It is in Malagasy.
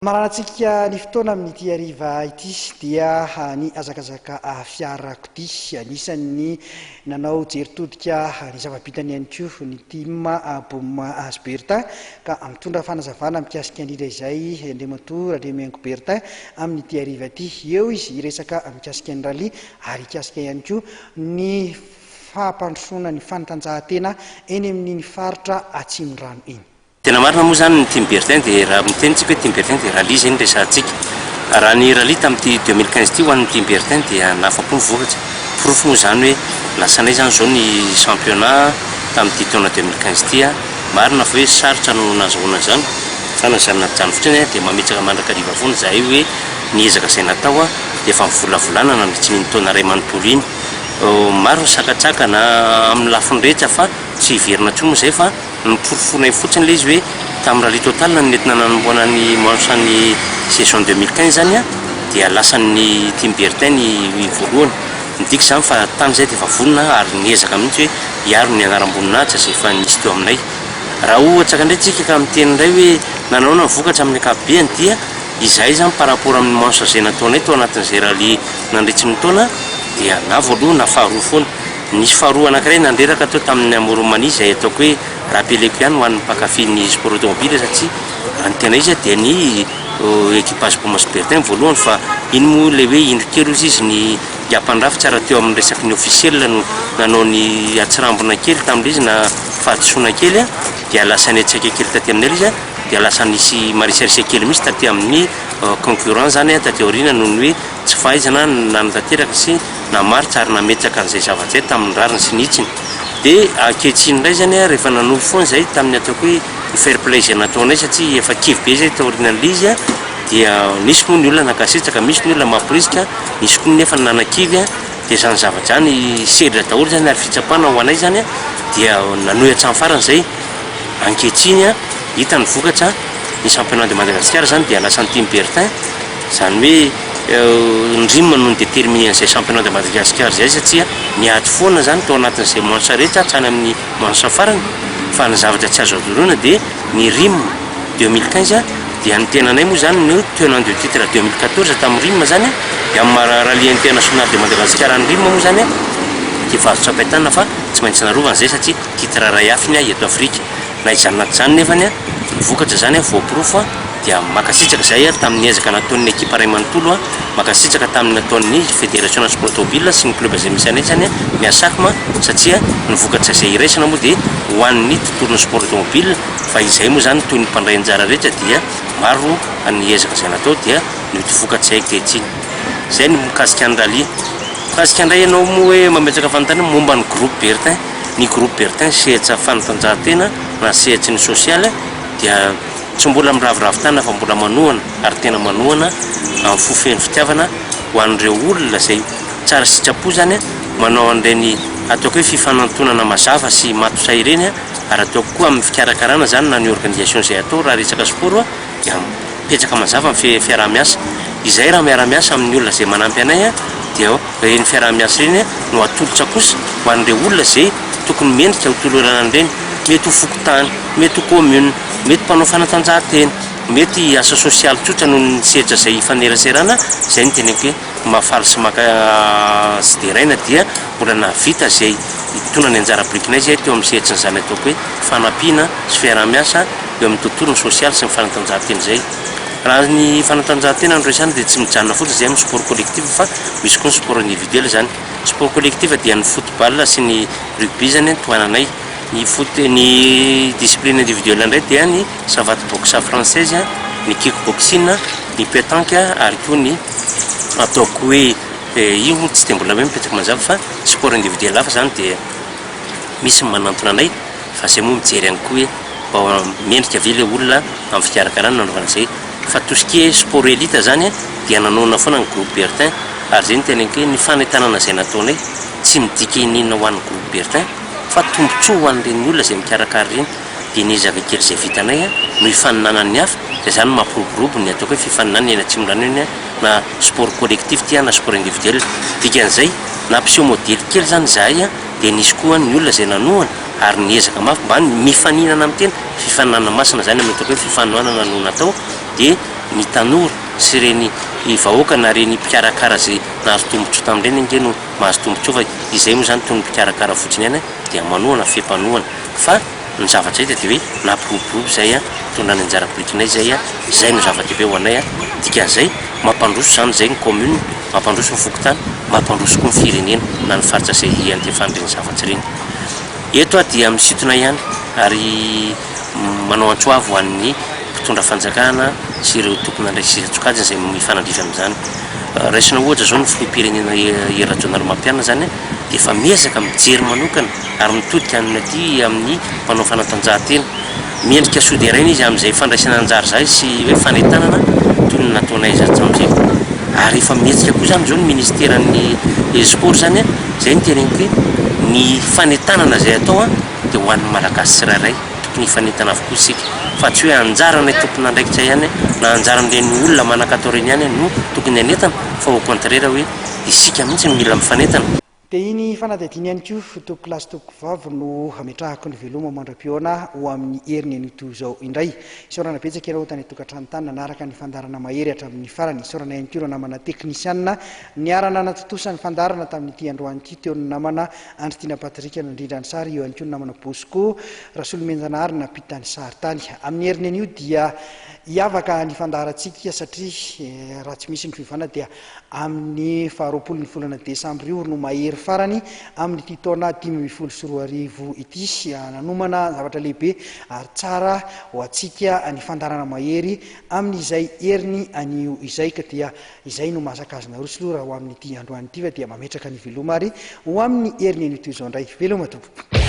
Hamaranantsika ny fotoana amin'ity hariva ity dia ny hazakazaka fiarakodia. Anisan'ny nanao jery todika ny zava-bitany ihany koa ny Team Boom Bertin ka mitondra fanazavana mikasika indrindra izay Andriamatoa Randriamihaingo Bertin amin'ity hariva ity. Eo izy hiresaka mikasika ny rallye ary hikasika ihany koa ny fampandrosoana ny fanatanjahantena eny amin'iny faritra Atsimondrano iny. Tena marina moa izany ny Team Bertin dia raha miteny tsika hoe Team Bertin dia rallye izay no resahantsika. Raha ny rallye tamin'ity 2015 ity ho an'ny Team Bertin dia nahafapo ny vokatra. Porofo moa izany hoe lasanay izany izao ny championnat tamin'ity taona 2015 ity. Marina fa hoe sarotra no nahazahoana izany fa na izany na tsy izany fotsiny dia mametraka mandrakariva foana izahay hoe ny ezaka izay natao dia efa nivolavolana nandritry ny iny taona iray manontolo iny. Maro ny sakantsakana amin'ny lafiny rehetra fa tsy hiverina intsony moa izay fa Noporofoinay fotsiny ilay izy hoe tamin'ny rallye total no nentina nanombohana ny manche ny saison 2015 izany dia lasan'ny team Bertin ny voalohany. Midika izany fa tany izahay dia efa vonona ary niezaka mihitsy hoe hiaro ny anaram-boninahitra izay efa nisy teo aminay. Raha ohatra indray tsika ka miteny indray hoe nanaona ny vokatra amin'ny ankapobeny dia izahay izany par rapport amin'ny manche izay nataonay tao anatin'izay rallye nandritry ny taona dia na voalohany na faharoa foana. Nisy faharoa anankiray nandreraka teo tamin'ny amoron'i Mania izay ataoko hoe rappeleko ihany ho an'ny mpankafy ny sport automobile satria raha ny tena izy dia ny équipage Bomas Bertin voalohany fa iny moa ilay hoe indro kely ozy izy ny hiampandrafitra raha teo amin'ny resaky ny officiel no nanao ny atsirambina kely tamin'ilay izy na fahadisoana kely dia lasa niantraika kely taty aminay ilay izy dia lasa nisy marisarisa kely mihitsy taty amin'ny concurrent izany taty aoriana noho ny hoe tsy fahaizana nanatanteraka sy namaritra ary nametraka an'izay zavatra izay tamin'ny rariny sy ny hitsiny. Dia ankehitriny indray izany an, rehefa nanolo foana izahay tamin'ny ataoko hoe ny fair play izay nataonay satria efa kivy be izahay taorian'ilay izy an, dia nisy moa ny olona nankasitraka, misy ny olona mamporisika, nisy koa nefa ny nanakivy an, dia izany zavatra izany sedra daholo izany ary fitsapana ho anay izany an, dia nanohy hatramin'ny farany izay. Ankehitriny an, hita ny vokatra, ny championnat de Madagascar izany dia lasan'ny team Bertin, izany hoe ny rim no ni-determiner an'izay championnat de Madagascar izay satria niady foana izany tao anatin'izay manche rehetra hatrany amin'ny manche farany fa ny zavatra tsy azo adoroina dia ny rim 2015 dia ny tenanay moa izany no tenant de titre 2014 tamin'ny rim izany dia amin'ny maha rallye international de Madagascar ny rim moa izany dia efa azo tsapain-tanana fa tsy maintsy narovana izay satria titre iray hafa iny eto Afrika. Na izany na tsy izany nefany, ny vokatra izany voaporofo dia mankasitraka izahay ary tamin'ny ezaka nataon'ny ekipa iray manontolo, mankasitraka tamin'ny nataon'ny federasiona sport automobile sy ny club izay misy anay izany, ny ASACM, satria ny vokatra izay iraisana moa dia ho an'ny tontolon'ny sport automobile fa izahay moa izany toy ny mpandray anjara rehetra dia maro ny ezaka izay natao dia ny vokatra izay ankehitriny. Izay ny mikasika ny rallye. Mikasika indray ianao moa hoe mametraka fanontaniana momba ny groupe Bertin. Ny groupe Bertin sehatra fanatanjahantena na sehatry ny sosialy dia tsy mbola miraviravy tanana fa mbola manohana ary tena manohana amin'ny fo feno fitiavana ho an'ireo olona izay tsara sitrapo izany manao an'ireny ataoko hoe fifanantonana mazava sy matotra ireny ary ataoko koa amin'ny fikarakarana izany na ny organisation izay atao raha resaka sport dia mipetraka mazava ny fiaraha-miasa. Izay raha miara-miasa amin'ny olona izay manampy anay dia ireny fiaraha-miasa ireny no atolotra kosa ho an'ireo olona izay tokony mendrika ho tolorana an'ireny, mety ho fokontany, mety ho commune, mety mpanao fanatanjahantena, mety asa sosialy tsotra noho ny sehatra izay ifaneraserana, izay no teneniko hoe mahafaly sy maka sy deraina dia mbola nahavita izay hitondra ny anjara birikinay izay teo amin'ny sehatry ny izany ataoko hoe fanampiana sy fiaraha-miasa eo amin'ny tontolon'ny sosialy sy ny fanatanjahantena izay. Raha ny fanatanjahantena no resahina dia tsy mijanona fotsiny izay amin'ny sport collectif fa misy koa ny sport individuel izany. Sport collectif dia ny football sy ny rugby izany no tohananay. Ny foot, ny discipline individuel indray dia ny savate boxe française, ny kick boxing, ny petanque ary koa ny ataoko hoe io moa tsy dia mbola hoe mipetraka mazava fa sport individuel hafa izany dia misy ny manantona anay fa izay moa mijery ihany koa hoe mba mendrika ve ilay olona amin'ny fikarakarana nanaovana izay fa tout ce qui est sport elite izany dia nanaona foana ny groupe Bertin ary izay no teneniko hoe ny fanentanana izay nataonay tsy midika ininona ho an'ny groupe Bertin fa tombontsoa ho an'ireny olona izay mikarakara ireny dia ny ezaka kely izay vitanay no hifaninanan'ny hafa dia izany no mampiroborobo ny ataoko hoe fifaninanana eny Atsimondrano eny na sport collectif ity na sport individuel dikan'izay nampiseho modely kely izany izahay dia nisy koa ny olona izay nanohana ary niezaka mafy mba mifaninana amin'ny tena, fifaninanana masina izany amin'ny ataoko hoe fifanohanana no natao dia. Ny tanora sy ireny vahoaka na ireny mpikarakara izay nahazo tombotsoa tamin'ireny ange no mahazo tombotsoa fa izay moa izany toy ny mpikarakara fotsiny ihany dia manohana fe-panohana fa ny zavatra hita dia hoe nampiroborobo izay nitondra ny anjara birikinay izay, izay no zava-dehibe ho anay, dikan'izay mampandroso izany izay ny commune, mampandroso ny fokontany, mampandroso koa ny firenena na ny faritra izay hiantefan'ireny zavatra ireny. Eto aho dia misintona ihany ary manao antso avo ho an'ny mpitondra fanjakana sy ireo tompon'andraikitra isan-tsokajiny izay mifanandrify amin'izany. Raisina ohatra izao ny filoham-pirenena Hery Rajaonarimampianina izany dia efa miezaka mijery manokana ary mitodika any aty amin'ny mpanao fanatanjahantena. Miendrika soa deraina izy amin'izay fandraisana anjara izay sy hoe fanentanana toy ny nataonay hatramin'izay. Ary efa mihetsika koa izany izao ny ministeran'ny sport izany, izay no teneniko hoe ny fanentanana izay atao dia ho an'ny Malagasy tsirairay, tokony hifanentana avokoa isika fa tsy hoe anjaranay tompon'andraikitra ihany na anjaran'ireny olona manan-katao ireny ihany no tokony hanentana fa au contraire hoe isika mihitsy no mila mifanentana. Dia iny fanadihadiana ihany koa, tompokolahy sy tompokovavy, no hametrahako ny veloma mandra-pihaona ho amin'ny heriny anio toy izao indray. Isaorana betsaka ianao tany an-tokantrano tany nanaraka ny fandaharana Mahery hatramin'ny farany. Isaorana ihany koa ireo namana teknisianina niara-nanatontosa ny fandaharana tamin'ity androany ity, teo ny namana Andry Tiana Patrick nandrindra ny sary, eo ihany koa ny namana Bosco Rasolomenjanahary nampita ny sary tany. Amin'ny heriny anio dia hiavaka ny fandaharantsika satria raha tsy misy ny fiovana dia Amin'ny faharoapolo ny volana desambra io no mahery farany amin'ity taona 2015 ity. Nanomana zavatra lehibe ary tsara ho antsika ny fandaharana mahery amin'izay heriny anio izay ka dia izay no mahasaka azy naroso aloha raha ho amin'ity androany ity fa dia mametraka ny veloma ary ho amin'ny heriny anio toy izao indray. Veloma tompoko.